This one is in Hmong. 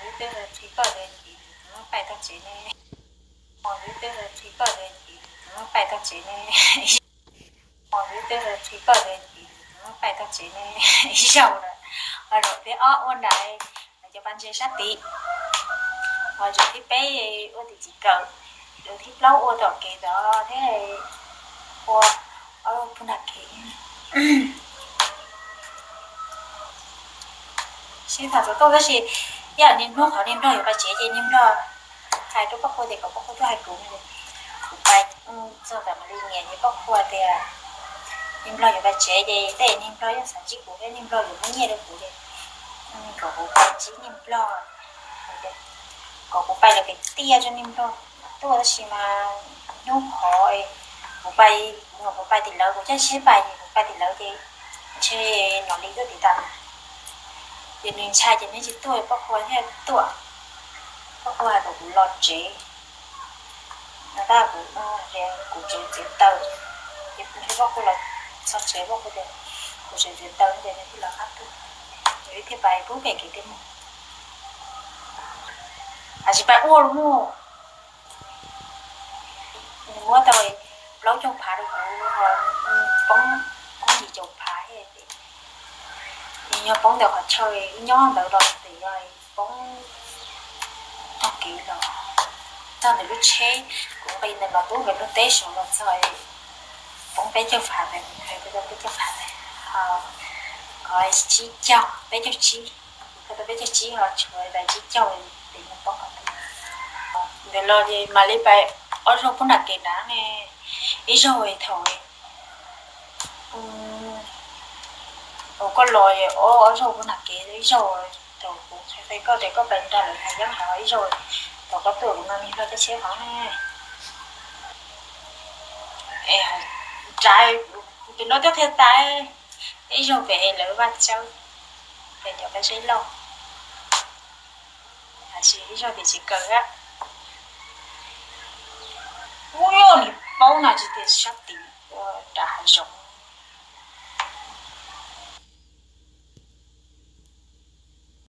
Ib tug qhia koj tias, Paij tag tsev ne. Ib tug qhia koj tias, Paij tag tsev ne. Ib tug qhia koj tias, Paij tag tsev ne. Ib zaug lawm, ho zaum thib ob ua nram cov pas ntses sab tid, ho zaum thib peb ua tim txiv kawm, zaum thib plaub ua tom kev tod thiab ua ob lub pug nram kev. Sib tham txog tuaj tab sis ib yam niag hnub qhov niag nplog yuav pais tsev ces niag nplog hais rau Paj Qhua tias kom Paj Qhua tuaj hais kuv, kuv pais txog ntawm mam li niam ces Paj Qhua tias niag nplog yuav pais tsev ces tej niag nplog yeej xav ntsib kuv thiab niag nplog yuav muab nyiaj rau kuv li, kom kuv pais ntsib niag nplog, kom kuv pais lawv pem tiaj rau niag nplog tuaj tab sis mas hnub qhov kuv pais, kuv pais tim lawv, kuv caij tsheb pais ces kuv pais tim lawv ces ntshe Nom Lis tuaj tim tas na. Ces nws ntshai ces nws tsis tuaj, Paj Qhua thiaj tuaj. Paj Qhua hais kom kuv los tsev no tab kuv, kuv tsev txiav taws, ces kuv nrog Paj Qhua los txog tsev, Paj Qhua tias kuv tsev txiav taws ces nws thiaj los qab tuaj, ces wb thiaj pais pub pem kev thiaj mus. Ab tsis pais ua lawm mus, nws muab tau plaub caug phav rau kuv, poob, poob yim caum phav, nws yog poob ntawm qhov chaw wb nyob ntawd los txog yog poob tog kev los txog ntawm lub tsheb, kuv nqis ntawm no pub nkawd lub teb saum los txog poob peb caug phav ntawd, kuv tau peb caug phav ntawd, ho tsib caug, peb caug tsib, kuv tau peb caug tsib ho tshuav tas tsib caug, ces nws poob qhov twg. Ntawd los ces mam li pais ob zaug pub nram kev nrad ne, ib zaug thaum uas koj los ob zaug pub nram kev, ib zaug thaum kuv qhia koj tias koj pais nrog lawv hais yeeb hov, ib zaug thaum koj tuaj kuv nrog niag nplog caij tsheb hov ne. Ras, kuv tus nraug twb qhia tas, ib zaug pem lawv vaj tsawb, pem cov peb zeb lauj, tab sis ib zaug tias tsis kawg. Ub, yog nws paub no tsis tias sab tid ua nram hav zoov.